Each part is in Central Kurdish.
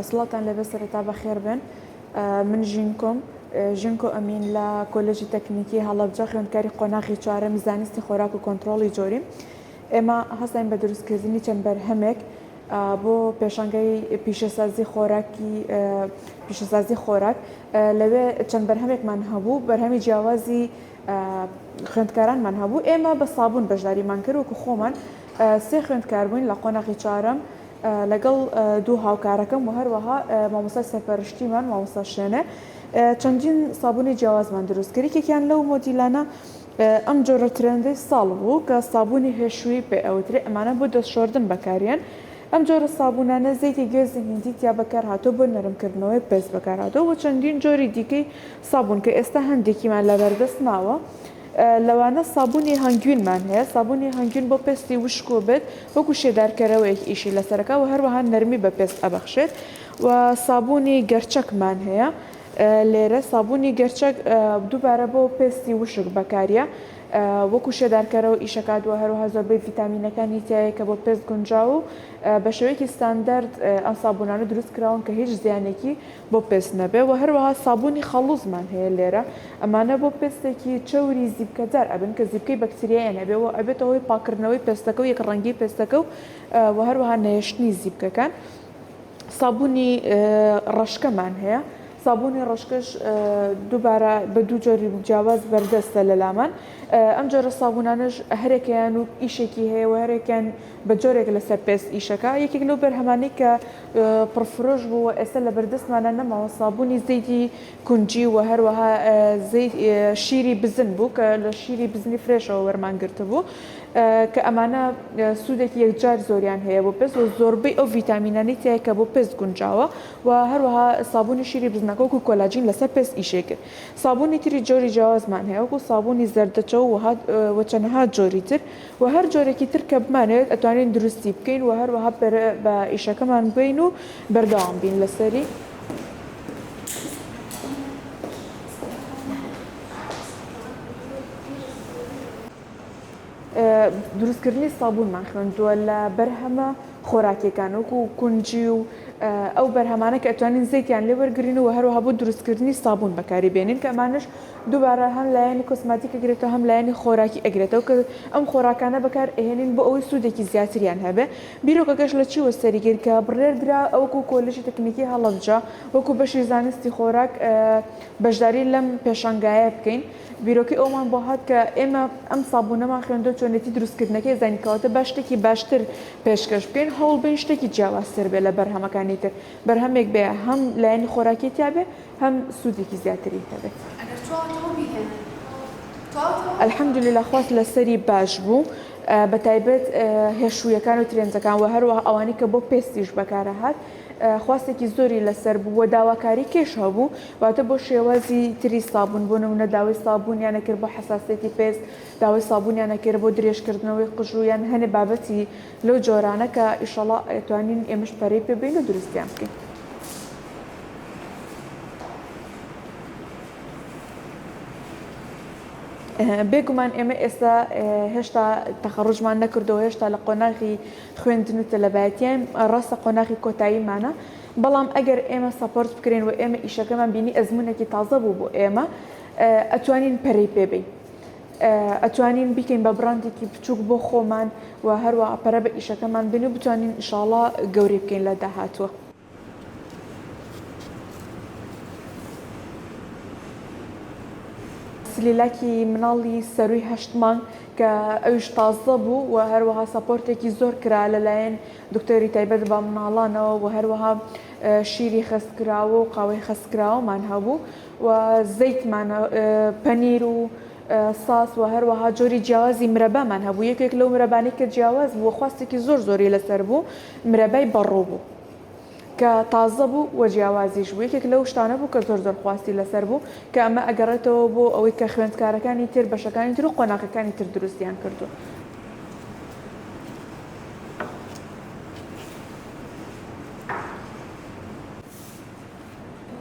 سڵاوتان لێبێ سەرەتا بەخێر بێن من ژینکۆم ژینکۆ ئەمین لە کۆلێژی تەکنیکی هەڵەبجە خوێندکاری قۆناغی چوارەمی زانستی خۆراک و کۆنترۆڵی جۆریم ئێمە هەستاین بە دروستکردنی چەند بەرهەمێک بۆ پێشانگای پیشەسازی خۆراکی پیشەسازی خۆراک لەوێ چەند بەرهەمێکمان هەبوو بەرهەمی جیاوازی خوێندکارانمان هەبوو ئێمە بە سابوون بەشداریمان کرد وەکو خۆمان سێ خوێندکار بووین لە قۆناغی چوارەم لەگەڵ دوو هاوکارەکەم و هەروەها مامۆستای سەرپەرشتیمان مامۆستا شێنێ چەندین سابوونی جیاوازمان دروست کرد یەکێکیان لەو مۆدیلانە ئەم جۆرە trend ەی ساڵ بوو کە سابوونی هێشووی پێ ئەوترێ ئەمانە بۆ دەستشۆردن بەکاریێن ئەم جۆرە سابوونانە زەیتی گوێزی هیندی تیا بەکارهاتووە بۆ نەرمکردنەوەی پێست بەکارهاتووە و چەندین جۆری دیکەی سابوون کە ئێستا هەندێکیمان لەبەردەست ماوە لەوانە سابوونی هەنگوینمان هەیە، سابوونی هەنگوین بۆ پێستی وشک و بێت وەکو شێدارکەرەوەیەک ئیشی لەسەرەکا و هەروەها نەرمی بە پێست ئەبەخشێت و سابوونی گەرچەکمان هەیە لێرە سابوونی گەرچەک دووبارە بۆ پێستی وشک بەکاریە وەکو شێدارکەرەوە ئیشەکات و هەروەها زۆربەی ڤیتامینەکانی تیایە کە بۆ پێست گونجاو و بە شێوەیەکی ستاندەرد ئەم سابوونانە دروست کراون کە هیچ زیانێکی بۆ پێست نەبێ وە هەروەها سابوونی خەڵوزمان هەیە لێرە ئەمانە بۆ پێستێکی چەوری زیپکەدار ئەبن کە زیپکەی بەکتریایان هەبێ وە ئەبێتە هۆی پاککردنەوەی پێستەکە و یەک ڕەنگی پێستەکە و وە هەروەها نەهێشتنی زیپکەکان سابوونی ڕەشکەمان هەیە سابوونی ڕەشکەش دووبارە بە دوو جۆری جیاواز بەردەستە لە لامان ئەم جۆرە سابوونانەش هەرێکیان و ئیشێکی هەیە و هەرێکیان بە جۆرێک لەسەر پێست ئیشەکە یەکێک لەو بەرهەمانەی کە پڕفرۆش بوو و ئێستا لەبەردەستمانا نەماوە سابوونی زەیتی کونجی و هەروەها زەیت شیری بزن بوو کە لە شیری بزنی فرێشەوە وەرمان گرتبوو کە ئەمانە سوودێکی یەکجار زۆریان هەیە بۆ پێست و زۆربەی ئەو ڤیتامینانەی تیایە کە بۆ پێست گونجاوە و هەروەها سابوونی شیری بزنەکە وەکو کۆلاجین لەسەر پێست ئیشێ کرد سابوونی تری جۆری جیاوازمان هەیە وەکو سابوونی زەردەچەو و چەنەها جۆری تر وە هەر جۆرێکی تر کە بمانەوێت ئەتوانین دروستی بکەین وە هەروەها پەرە بە ئیشەکەمان بەین و بەردەوام بین لەسەری. دروستکردنی سابوونمان خوێندووە لە بەرهەمە خۆراکیەکان وەکو کونجی و ئەو بەرهەمانە کە ئەتوانین زەیتیان لێ وەرگرین و هەروەها بۆ دروستکردنی سابوون بەکاری بێنین کە ئەمانەش دووبارە هەم لایەنی کۆسماتیک ئەگرێتەوە هەم لایەنی خۆراکی ئەگرێتەوە کە ئەم خۆراکانە بەکار ئەهێنین بۆ ئەوەی سوودێکی زیاتریان هەبێ بیرۆکەکەش لە چیوە سەری گرت کە بڕیار درا وەکو کۆلێژی تەکنیکی هەڵەبجە وەکو بەشی زانستی خۆراک بەشداری لەم پێشانگایە بکەین بیرۆکەی ئەومان بۆ هات کە ئێمە ئەم سابوونەمان خوێندووە چۆنێتی دروستکردنەکەی زانین کەواتە با شتێکی باشتر پێشکەش بکەین هەوڵ بەین شتێکی جیاوازتر بێ لە بەرهەمەکانی تر بەرهەمێک بێ هەم لایەنی خۆراکی تیا بێ هەم سوودێکی زیاتری هەبێت. ئەگەر تواوەتەوە بیهێنن تواوەتەوە. الحمدللە خواست لەسەری باش بوو بەتایبەت هێشوویەکان و ترێنجەکان وە هەروەها ئەوانەی کە بۆ پێستیش بەکارەهات خواستێکی زۆری لەسەر بوو وە داواکاری کێش هەبوو واتە بۆ شێوازی تری سابوون بۆ نمونە داوای سابوونیان ئەکرد بۆ حەساسیەتی پێست داوای سابوونیان ئەکرد بۆ درێژکردنەوەی قژ و یان هەنێ بابەتی لەو جۆرانە کە ئیشەڵا ئەتوانین ئێمەش پەرەی پێ بەین و دروستیان بکەین. بێگومان ئێمە ئێستا هێشتا تەخەڕوجمان نەکردەوە هێشتا لە قۆناغی خوێندن و تەلەبایەتیاین ڕاستە قۆناغی کۆتاییمانە بەڵام ئەگەر ئێمە support بکرێن و ئێمە ئیشەکەمان بینی ئەزمونێکی تازە بوو بۆ ئێمە ئەتوانین پەرەی پێ بەین ئەتوانین بیکەین بە بڕاندێکی بچووک بۆ خۆمان و هەروەها پەرە بە ئیشەکەمان بین و بتوانین ئیشاڵا گەورەی بکەین لە داهاتووە. سلیلاکی مناڵی سەرووی هەشت مانگ کە ئەویش تازە بوو و هەروەها support ێکی زۆر کرا لەلایەن دکتۆری تایبەت بە مناڵانەوە و هەروەها شیری خەستکراوە و قاوەی خەستکراوەمان هەبوو و زەیتمان پەنیر و ساس و هەروەها جۆری جیاوازی مرەبامان هەبوو یەکێک لەو مرەبانەی کە جیاواز بوو خواستێکی زۆر زۆری لەسەر بوو مرەبای بەڕوو بوو. کە تازە بوو و جیاوازیش بوو یەکێک لەو شتانە بوو کە زۆر زۆر خواستی لەسەر بوو کە ئەمە ئەگەڕێتەوە بۆ ئەوەی کە خوێندکارەکانی تر بەشەکانی تر و قۆناغەکانی تر دروستیان کردووە.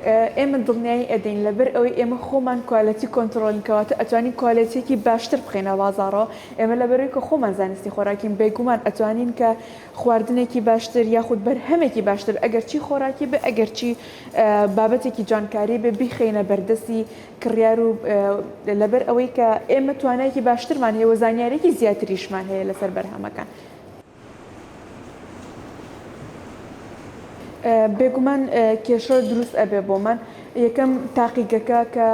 ئێمە دڵنیایی ئەدەین لەبەر ئەوەی ئێمە خۆمان quality control ین کەواتە ئەتوانین quality یەکی باشتر بخەینە بازاڕەوە ئێمە لەبەرەوەی کە خۆمان زانستی خۆراکین بێگومان ئەتوانین کە خواردنێکی باشتر یاخود بەرهەمێکی باشتر ئەگەر چی خۆراکی بێ ئەگەر چی بابەتێکی جوانکاری بێ بیخەینە بەردەستی کڕیار و لەبەر ئەوەی کە ئێمە توانایەکی باشترمان هەیە و زانیارێکی زیاتریشمان هەیە لەسەر بەرهەمەکان. بێگومان کێشە دروست ئەبێ بۆمان یەکەم تاقیگەکە کە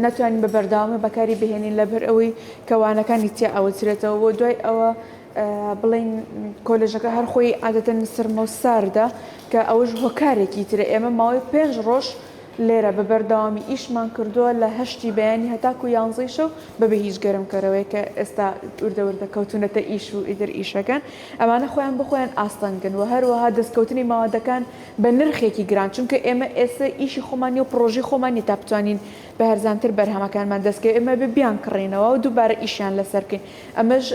ناتوانین بە بەردەوامی بەکاری بهێنین لەبەر ئەوەی کە وانەکانی تیا ئەوترێتەوە و دوای ئەوە بڵێین کۆلێژەکە هەر خۆی عادەتەن سرمە و ساردە کە ئەوەش هۆکارێکی ترە ئێمە ماوەی پێنج ڕۆژ لێرە بە بەردەوامی ئیشمان کردووە لە هەشتی بەیانی هەتاکو یانزەی شەو بەبێ هیچ گەرمکەرەوەیەک کە ئێستا وردە وردە کەوتوونەتە ئیش و ئیتر ئیشەکەن ئەمانە خۆیان بۆ خۆیان ئاستەنگن و هەروەها دەستکەوتنی مەوادەکان بە نرخێکی گران چونکە ئێمە ئێستا ئیشی خۆمان نیە و پڕۆژەی خۆمان نیە تا بتوانین بە هەرزانتر بەرهەمەکانمان دەستکەوێت ئێمە بێ بیانکڕینەوە و دووبارە ئیشیان لەسەر بکەین ئەمەش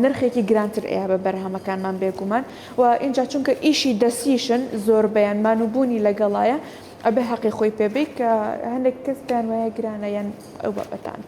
نرخێکی گرانتر ئەیا بە بەرهەمەکانمان بێگومان و ئینجا چونکە ئیشی دەستیشن زۆربەیان مانووبوونی لەگەڵایە ئەبێ هەقی خۆی پێ بەی کە هەندێک کەس پێیان وایە گرانە یان ئەو بابەتانە.